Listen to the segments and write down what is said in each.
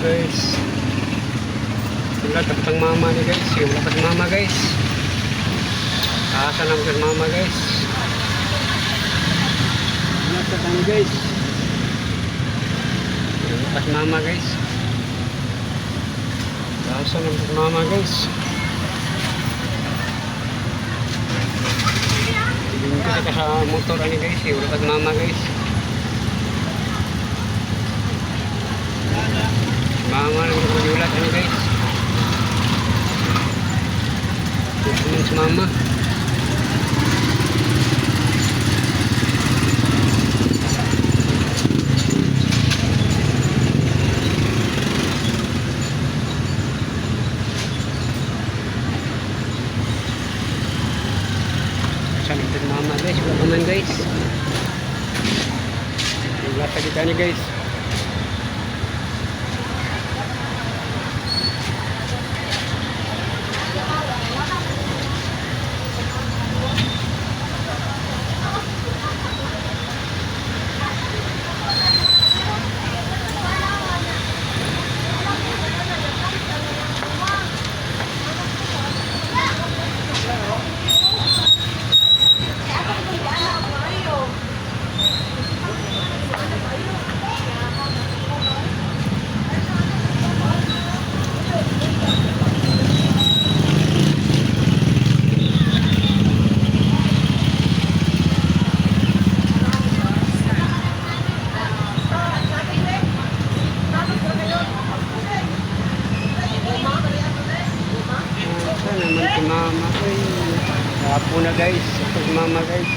Guys. Wala tapos ang mama ni guys. Wala pa si mama, guys. Asa naman si mama, guys. Wala pa tayo, guys. Wala pa si mama, guys. Asa naman si mama, guys. Hindi ko sa motor ani, guys. Wala pa si mama, guys. Mama lang ko yulat ani, guys. Ito si mama. Saan ito si mama, guys? Wala pa man, guys. Wala pa dito ani, guys. Saan naman si mama? Ay, hapo na, guys. Ito si mama, guys.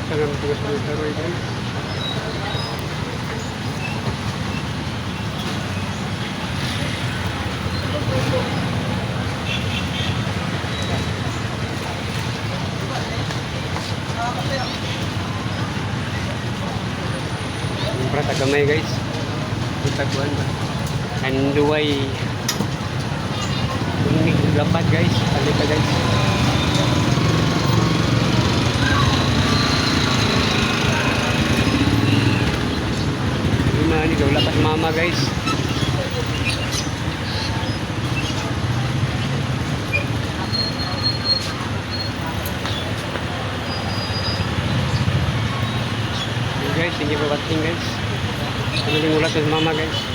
Asa naman ito sa motor, guys. Siyempre, tagamay, guys. Taguan ba? Anduay. Unig lapad, guys. Talika, guys. Lima ni wala pa si mama, guys. Yun, guys, thank you for watching, guys. Ano yung ulat si mama, guys.